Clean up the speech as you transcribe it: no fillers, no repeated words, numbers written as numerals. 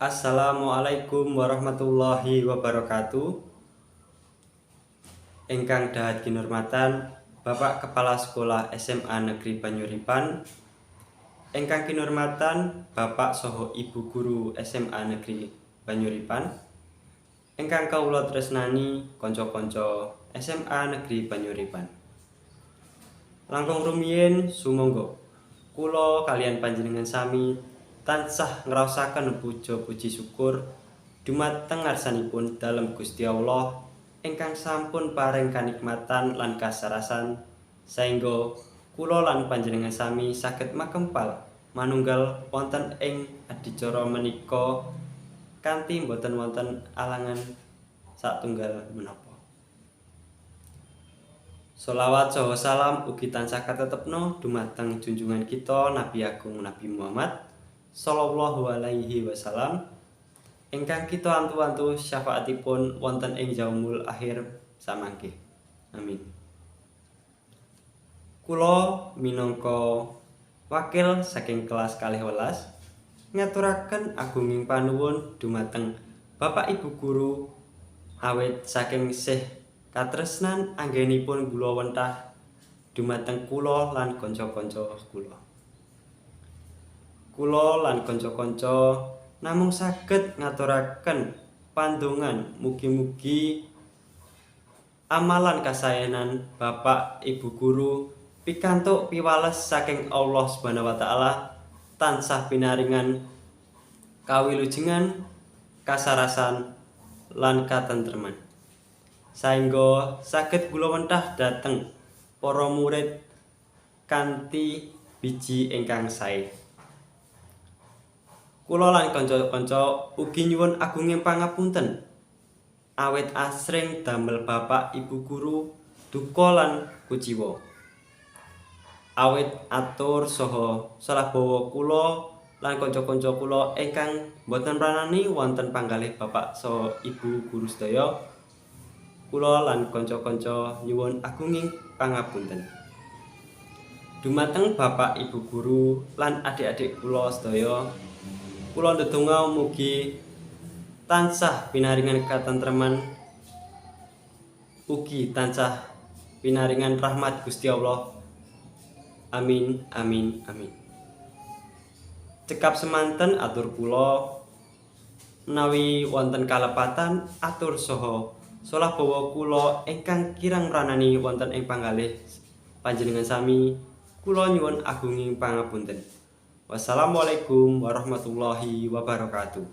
Assalamualaikum warahmatullahi wabarakatuh. Ingkang dahat kinurmatan Bapak Kepala Sekolah SMA Negeri Banyuripan, ingkang kinurmatan Bapak saha Ibu Guru SMA Negeri Banyuripan, ingkang kawula tresnani kanca-kanca SMA Negeri Banyuripan. Langkung rumiyin, sumangga kula kaliyan panjenengan sami tansah ngraosaken puja puji syukur dumateng ngarsanipun Dalem Gusti Allah ingkang sampun paring kanikmatan lan kasarasan saengga kula lan panjenengan sami saged makempal manunggal wonten ing adicara menika kanthi boten wonten alangan satunggal menapa. Sholawat saha salam ugi tansah katetepna dumateng junjungan kita Nabi Agung Nabi Muhammad sallallahu alaihi wasallam ingkang kita antu-antu syafaatipun wonten ing yaumul akhir samangke. Amin. Kula minangka wakil saking kelas 12 ngaturaken agunging panuwun dumateng Bapak Ibu guru awit saking sih katresnan anggenipun gulawentah dumateng kula lan kanca-kanca kula. Kula lan kanca-kanca namung saged ngaturaken pandongan mugi-mugi amalan kasaenan Bapak Ibu guru pikantuk piwales saking Allah Subhanahu wa taala, tansah pinaringan kawilujengan, kasarasan lan katentreman saengga saged gulawentah dhateng para murid kanthi biji ingkang sae. Kula lan kanca-kanca ugi nyuwun agunging pangapunten awit asring damel bapak ibu guru duka lan kuciwa. Awit atur saha salah bawa kula lan kanca-kanca kula ingkang boten pranani wonten panggalih bapak saha ibu guru sedaya, kula lan kanca-kanca nyuwun agunging pangapunten. Dumateng bapak ibu guru lan adik-adik kula sedaya, kula ndedonga mugi tansah pinaringan katentreman, ugi tansah pinaringan rahmat Gusti Allah. Amin, amin, amin. Cekap semanten atur kula. Menawi wonten kalepatan atur saha solah bawa kula ingkang kirang mranani wonten ing panggalih panjenengan sami, kula nyuwun agunging pangapunten. Wassalamualaikum warahmatullahi wabarakatuh.